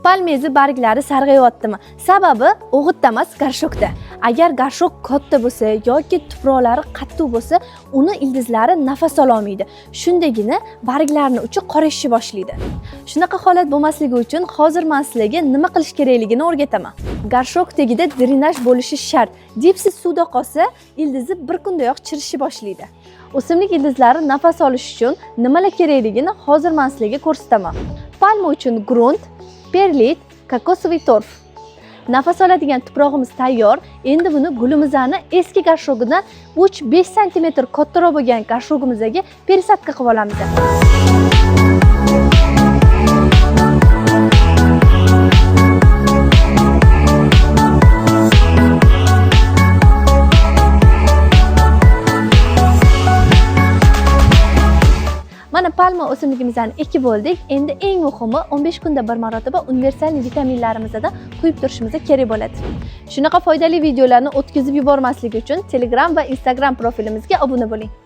Palmezi barglari sarg'ayaptimi? Sababi o'g'itda emas, горшокda. Agar горшок katta bo'lsa yoki tuproqlari qattiq bo'lsa, uni ildizlari nafas ololmaydi. Shundagina barglarni uchi qorayishni boshlaydi. Shunaqa holat bo'lmasligi uchun hozir men sizlarga nima qilish kerakligini o'rgataman. Горшок tagida drenaj bo'lishi shart. Dipsiz suvda qolsa, ildizi bir kundayoq chirishni boshlaydi. O'simlik ildizlari nafas olish uchun nimalar kerakligini hozir men sizlarga ko'rsataman. Palma uchun grunt, perlit, кокосовый торф. Nafas oladigan tuprog'imiz tayyor. Endi buni gulimizni eski горшок idan 3-5 sm kattaroq bo'lgan горшок imizga пересадка qilib olamiz. Mana palma o'simligimizni ekib bo'ldik. Endi eng muhimi, 15 kunda bir marotaba universal vitaminlarimizdan quyib turishimiz kerak bo'ladi. Shunaqa foydali videolarni o'tkazib yubormaslik uchun Telegram va Instagram profilimizga obuna bo'ling.